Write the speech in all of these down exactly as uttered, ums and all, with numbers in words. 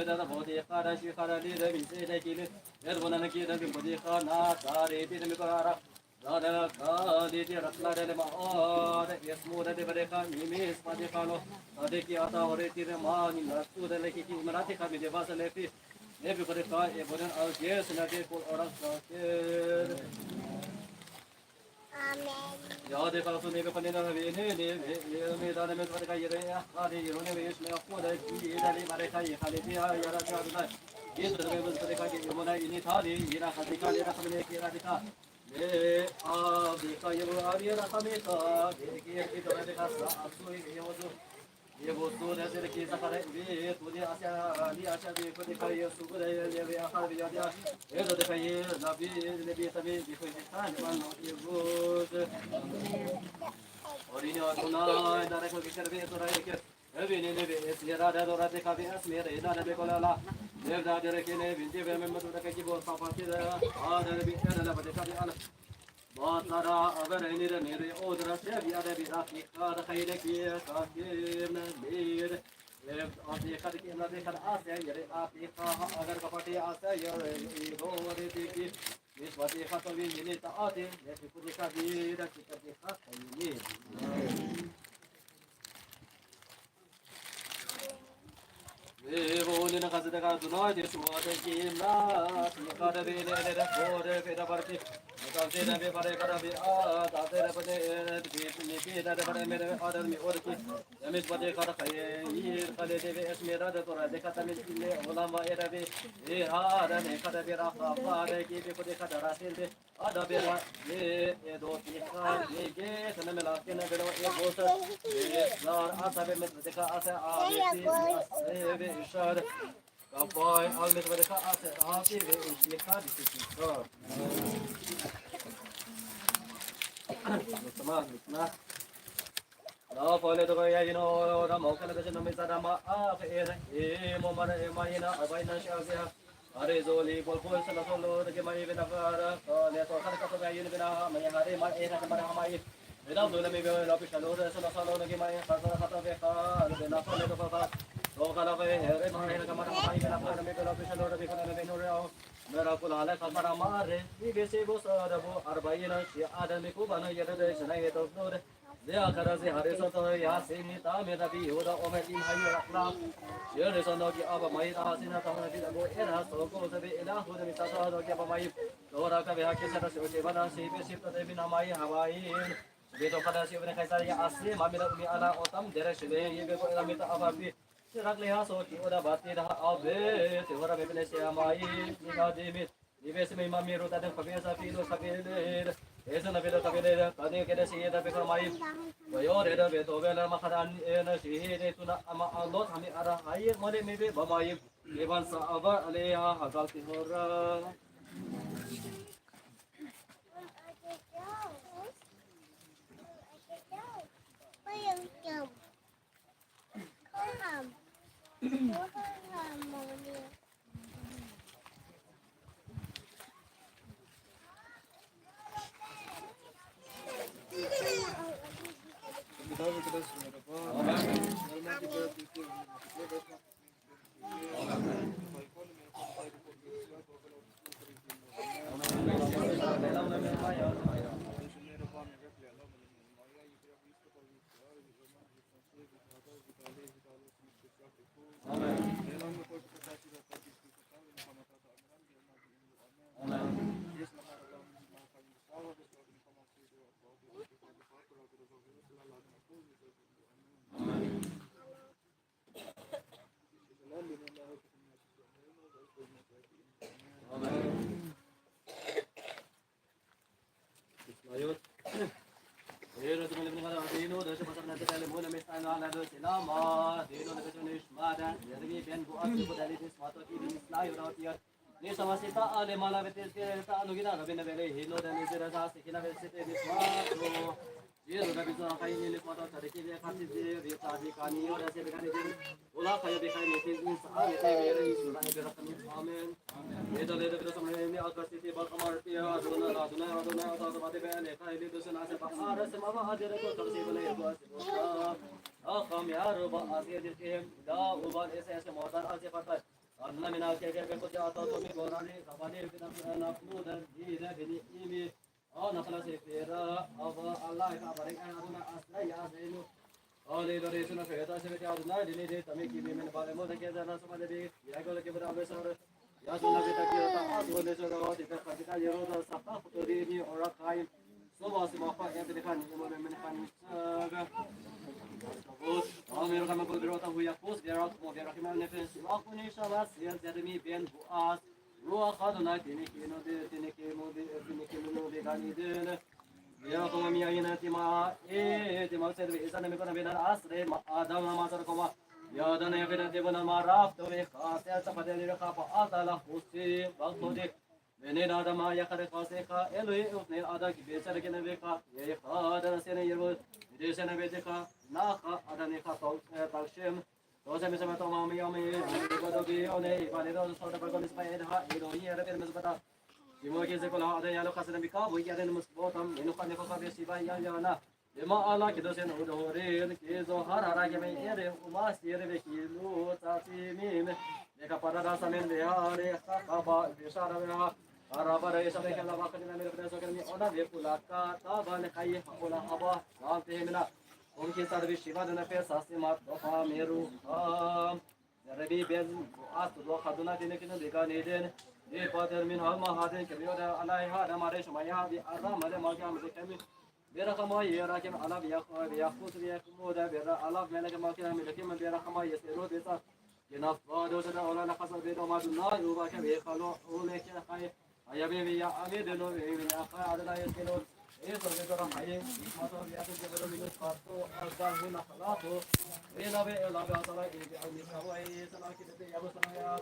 Eda da bodi khada shi khada li da mi se da ki li. Ed bona na ki da mi bodi khana ta re ti da mi ko ara. Da da ka li ti ra la da le ma o da yes mo da de ba de ka mi mi spa de ka lo. Da de ki ata ore ti re ma ni na su da le ki ki ma ra ti ka mi de ba sa le pi. Ne bi ko de ka e bo da al yes na de ko ora sa ke. Amen. Ya de ka su ne bi ko ne na bi ne ne ne ne da ne me ko de ka ye re ya. Ka de ye ro ne bi yes me ko da ki da le ma de ka ye ka le ti ya ya ra ka na. Yes da me ko de ka ye mo na ini ta ni ina ka de ka le na ka ne ki ra de ka. Le, a, de ka ye, a, ye, ra ka me ka, de, ke, ke, de, de, ka, sa, a, su, ye, ye, wo, su. Ye, wo, su, de, de, ke, sa, ka, de, de, tu, de, a, sa, ni, a, sa, de, ko, de, ka, ye, su, ko, de, ye, ye, we, a, ka, de, ya, de, a. Ye, de, de, ka, ye, na, bi, de, bi, sa, bi, bi, ko, de, ka, de, ma, no, ye, wo, su. Ori, ni, a, tu, na, da, re, ko, ke, ke, re, be, tu, ra, ye, ke. Evi ni ni vi esi ra da do ra te ka vi es mi re na da be ko la la. Dev da de re ke ne vin de ve me ma tu da ke ki bo sa pa ti da. A da re vi e da la ba de ka vi a la. Ba sa ra a ve re ni re ni re o da ra se vi a da vi ra ki ka da kai re ki ka ki na ni re. Ev a ti ka de ki na de ka a se ye re a ti ka ha a ga ka pa ti a se ye re i do re ti ki. Ni pa ti ka to vi ni ta a ti. Ni ti ku de ka vi da ki ka de ka ni. Ve vo ni na ka se da ka tu no de su a de ki na ti ka de ve le le de ko de ve da bar ki. Kavzeda ve pare kara ve a, tavzeda pare, eh, mi pi da da pare mere order mi order ki. Yamit pare kara kaye, ir kale de ve esmeralda tora de kata mi le olam va era ve. E ha da ne kata ve ra pa pa de ki ve ko de kata ra sel de. Ada ve ra ye e do pi kha ye ge sana me la ke na ve lo e bo sa. Ye lar a sa ve me de ka a sa a ve ti a se ve ishar. Kapai alme sa ve de ka a se a ti ve ishi kha di si ki. Sama na. Na pole to ya ino da mo kana da na me sa da ma a ke e e mo ma na e ma ina a bai na sha ya. Are zoli pol pol sa na so lo da ke ma e ve na ka da ka le to kana ka to ya ino ve na ma ya hare ma e na ka ma na ma e. Ve da lo na me ve lo pi sha lo da sa na so lo da ke ma e ka ka ka to ve ka ve na pole to ka ka. To ka la ve he re ma e na ka ma na ma e ve na ka na me ve lo pi sha lo da ve ka na me ve no re o. Me ra ku la le ka ma na ma re. Ni ve se bo sa da bo ar bai na shi a da me ku ba na ya da da sa na ye to lo de. Ze a kara ze hare sa to ya se ni ta me da bi hu da o me in ha yu rak la. Ye re sa no ki a ba mai da si na ta na bi da go e ra so ko sa bi e da hu da mi sa ta do ki a ba mai. Do ra ka be ha ki sa da se o se ba na si be si ta de mi na mai ha ba in. Be to ka da si be na kai sa ya a si ma mi da mi a na o tam de re si le ye be ko e da mi ta a ba bi. Si rak le ha so ki o da ba ti da ha a be te ho ra be be ne se a mai. Ni ka de mi. Ni ve se me ma mi ru ta de kha ve sa pi lo sa ve le. E sa na ve lo sa ve le. Ta ni ke de si ye da ve kha mai. Wa yo re da ve to ve la ma kha da ni e na si he de tu na ama a lo sa mi a da ha ye mo de me ve ba mai. Ye ban sa a va a le ha ha gal ti ho ra. Ni sama sita ale mala vete ta anu gina ka bina vele hino da ni zira sa se kina vele se te ni swa to. Ye ro da bi sa kai ni ni kwa ta ta de ki de ka ti de ri ta di ka ni yo da se de ka ni de. Ola ka yo de ka ni ti ni sa a ni te ve ri su da ni de ra ka ni. Amen. Ye da le de sa ni a ka se te ba ka mar ti a do na la do na do na da ba de ve le ka ni de se na se ba a ra se ma ba a de re ko ta se ba le ko se ko. A ka mi a ro ba a se de ke da u ba le se se mo da a se ba ta. Anna mina ke ke ko ja ta to mi ko na ni ka ba ni na na ku da ni de ni mi. O na kala se pera, ava Allah ka bare ka aduna asla ya zainu. O le do re suna fe ta se ke aduna, le le de tame ki me men bale mo de ke da na suma de bi, ya ko ke bada be sar. Ya suna ke ta ki ta asu de so ro de ka ka ta ye ro da sa ta ko de ni ora kai. So ba se ma pa ya de ka ni mo men kan ni sa ga. O me ro ka ma ko de ro ta hu ya pos de ro mo de ro ki ma ne fe. Wa ku ni sa la se ya de mi ben bu as. Ruach Adonai tinekenu de, tinekenu de, tinekenu de Gan Eden. Yera koma mi aina tima, e, tima se de, isa na mi kona bena asre, ma, Adam na masar koma. Ya Adonai ya bena de bona ma raf to ve, ka se sa pa de re ka pa ata la husi, ba to de. Bene na Adam ya kare ka se ka, Elohe ufne Adam ki be sa de ke na ve ka, ye ka da se ne yero, de se na ve de ka, na ka Adam ne ka to, e, ta shem. Dosa misama toma mi omi, ko do bi one, ipane do so da ko misma en ha, ilo hi era ben misbata. Imo ke se ko la ada ya lo khasna mi ka bo ya den mus botam, ino khane ko ka be siba ya ya na. Ema ala ke do sen u do re, ke zo har hara ke me ere, uma sire be ki lu ta si mi me. Ne ka para da sa men be ha re, ka ka ba be sa da be ha. Ara ba re sa be ke la ba ka na me be so ke mi ona be kula ka, ta ba ne kai ha ola ha ba, wa te me na. Om ki sarvi shiva dana pe sasi mat doha meru ha. Rabbi ben as do khaduna dine kinu de Gan Eden. Pater, min hal ma haden kemiyoda alai ha da mare shumaya bi aram ale ma kya mele kemi. Bera kama yera kem ala biya biya kus biya kumoda bera ala mele kama kya mele kemi bera kama yesero besa. Kina fado da ola na kasa be do ma du na yu ba kemi kalo ole kya kai. Aya be ya ame de no be ya kai ada da yesero. Eso be do ra kai. Ma to ya ke be do mi pato aga hu na kala to. Ela be ela be asala ke be ami sa wa e sala ke be ya bo sala ya.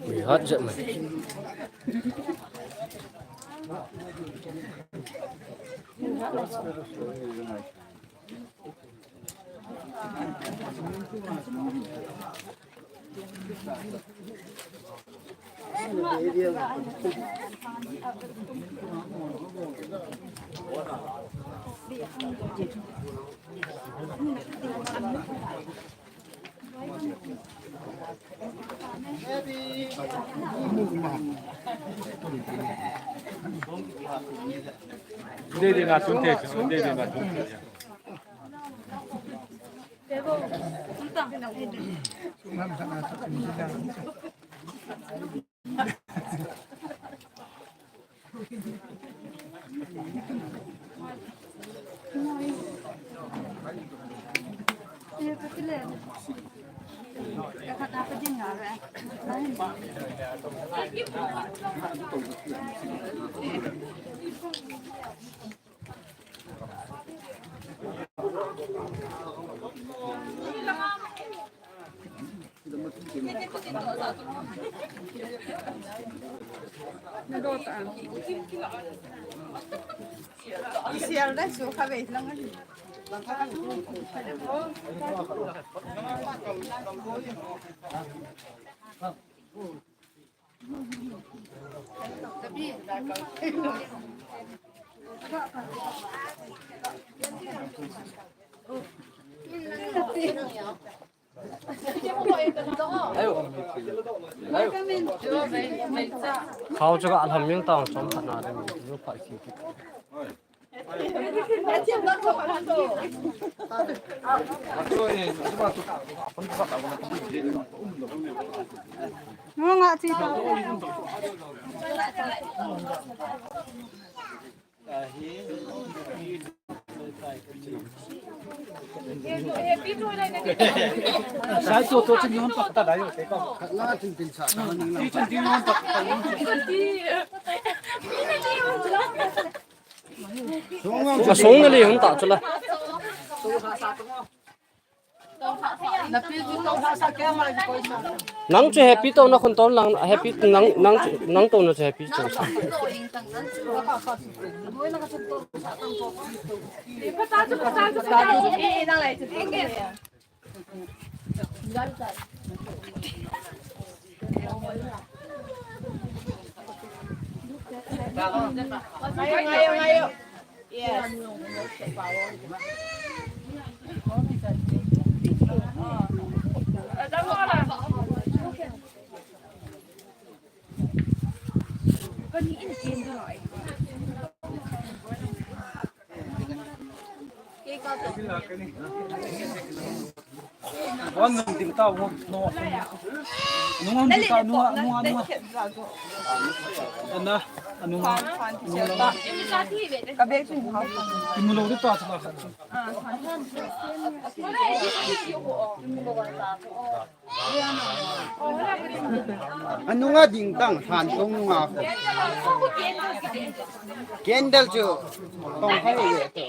Ui, hot jep mai. Dei dei na tun te, dei dei na tun te. Khao chu ka alham ming tang chom phat na ding, nu phat ki ki. Nunga chi ta. Sai to to chin yon pak ta da yo te ka. Khat la chin tin sa ta ni la. Chin tin yon pak ta. Song na li hung ta chula. Nang chu happy to na khun to lang happy nang nang chu nang to na chu happy to sa. Ngayo, ngayo, ngayo. Yes. Wan nung dim ta, wan, no. Nung dim ta, nung, nung, nung. Ana, nung. Ka bag chu ha. Imu lo di ta, ta. Anunga ding tang, than tong nunga ko. Candle chu tong hai ye to.